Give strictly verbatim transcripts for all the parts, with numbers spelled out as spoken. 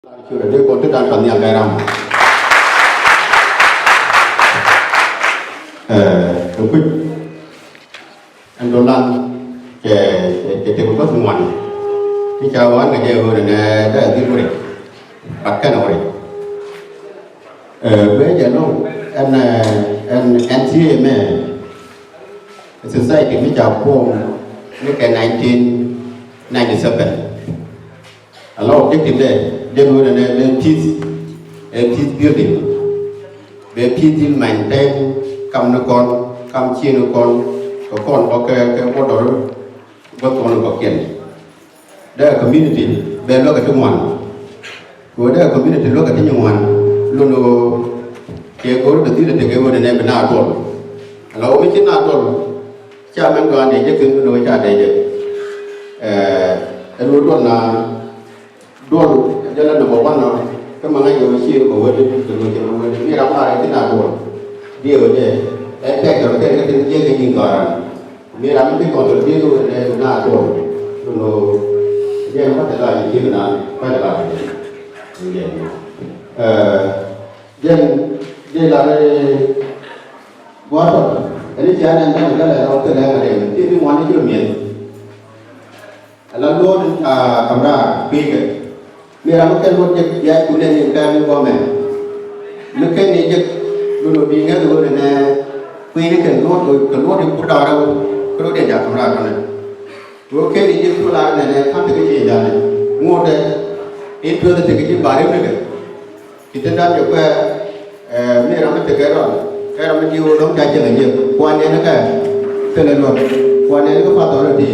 Cu rɛ dee kɔn ti dan pan nhial bɛ ram. Ɛ, kɛ kuc ɛn dɔlan cɛ, cɛ, cɛ tek bäth ŋuan. Ti ca wan kɛ jɛ ɣöö nɛ dee dhil wä rɛy. Bat kɛn wä rɛy. Ɛ, bɛ jɛ loŋ ɛn, ɛ, ɛn, ɛn thiee mɛ society mi ca form ni kɛ nineteen ninety-seven. Ala objective dɛ jɛ mi wunɛ nɛ bɛ peace, ɛ peace building. Bɛ peace in maintain kam ni kɔn, kam cie ni kɔn, kɛ kɔn bɔ kɛ, kɛ bɔ dɔr bɔ kɔn bɔ kiɛn. Dɛ community bɛ luäk kɛ ti ŋuan. Kɛ wä dɛ community luäk kɛ ti ŋuan. Lun wä kɛ go̱r bɛ dhil tekɛ wä nɛ nɛ bi na duɔl. Ala wä mi ci na duɔl. Ca mɛn gɔaa dee jɛ kɛ mi lo̱c ca dee jɛ. Ɛ, ɛn wä duɔl na, duɔl jɛ la number one na. Kä ma ŋa̱c jɛ wä ci kɛ wä dee, kɛ wä dee, kɛ wä dee. Mi ram la rɛ ti na duɔl. Diɛ wä dee. Ɛ tɛk dɔr kɛ kɛ ti jɛ kɛ nyin gɔaa ran. Mi ram mi ti kɔn dɔr diɛ kɛ wä dee na duɔl. Duno jɛ ma te la jɛ na, ma te la jɛ. Jɛ. Ɛ, jɛ, jɛ la rɛ Gua̱a̱r tɔt ɛn i̱ cia nɛn jɛn kɛ lɛ rɔɔd thilɛ ŋa̱t ɛn ti bi ŋuan i̱ ji̱ miɛn. Ala luɔt, a, kam raar kui̱kɛ. Mi ram mi kɛn luɔt jek bia kun nɛn in kɛn in gɔmɛ. Mi kɛn ni jek lun wä bi ŋäth wä nɛnɛ kui̱ni kɛn luɔt kɛ luɔt in kur da̱ŋ rɛw. Kɛ luɔt in ja̱ kam raar kɔnɛ. Wä kɛn ni jek kur da̱ŋ nɛnɛ ka̱n tekɛ ci in ja̱ nɛ ŋuɔ̱tɛ. In tuɔth tekɛ ci bar in nɛkɛ. Ci te dap jɛ kuɛ, ɛ, mi ram mi tekɛ rɔl, ɛ ram mi diw lɔŋ ca cɛ kɛ jɛ, kuan nɛn kɛ, thilɛ luɔt, kuan nɛn kɛ path ɔlɔ ti,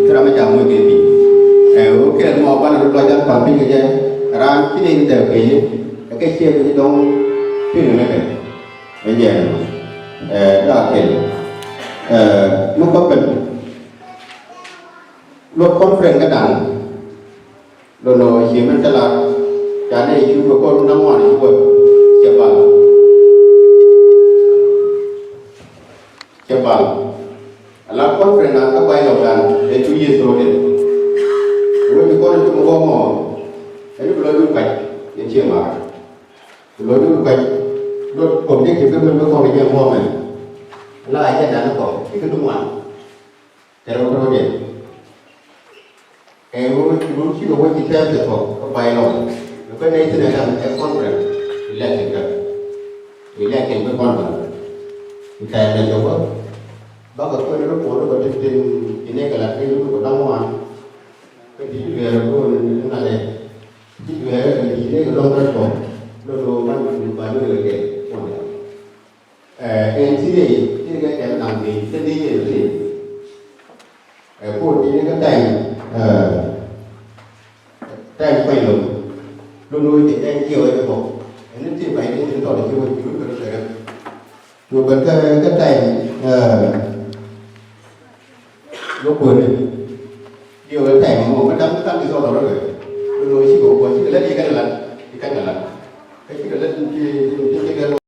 ɛ ram mi ca muc kɛ bi. Ɛ, wä kɛl mɔ banɛ rɔ lɔc dan pal piny kɛ jɛ, ram ci nɛn dɛ kɛ jɛ, ɛ kɛ ciɛ kɛ dɔŋ piny mɛ kɛ. Ɛ jɛ, ɛ, da kɛl. Ɛ, mi kɔpɛn. Luɔt conference kɛ dan. Lɔnɔ cie mɛn thil lar ca nɛ cu kɛ kɔn na ŋuan cu wä cɛ bal. Cɛ bal. Ala conference na kä bay lɔk dan ɛ cu yieth rɔ dɛ. Wä ci kɔn cu mɛ wä mɔ. Ɛn bi lɔ dun kac yɛn cie mar. Bi lɔ dun kac. Lɔ kɔn dee ci kɛ mɛn bä kɔn kɛ jɛ mɔ mɛ. Ala a jɛ dan kɔ ci kɛ dun ŋuan. Kɛ rɔ kɛ rɔ dɛ. Kɛ ɣöö ci ɣöö ci kɛ wä ci tɛɛth kɛ kɔ kä bay lɔk. Kɛ nɛy thin ɛ dam ɛ conference election kä. Election kä conference. Ci tɛɛth ɛ jɔwä. Bakɛ kuɛn rɔ puɔ̱n rɔ kɛ tin tin ci nɛy kɛ lat tin rɔ kɛ da̱ŋ wan. Kä ti dueer rɔ ni ŋa̱t ɛ. Ti dueer kɛ ti nɛy kɛ lɔŋ rɔ kɔ. Lɔ lɔ man ba lɔ kɛ kɛ kuɔn ɛ. Ɛ, ɛn ti rɛy ti rɛy kɛ naŋ bi ti di yɛ ti. Ɛ, ko ti ni kä time, ɛ, time kuany lo. Lo lo ti ɛn ti wɛ ko. Ɛn ti ba ni ti tɔ ti wɛ ti lo kɛ rɛ. Lo kɛ kɛ time, ɛ, lo ko ni. Ti wɛ time mo ma dam kan ti tɔ lo kɛ. Lo lo ti ko ko ti la ti kan la. Ti kan la. Ɛ ti la ti ti ti kɛ.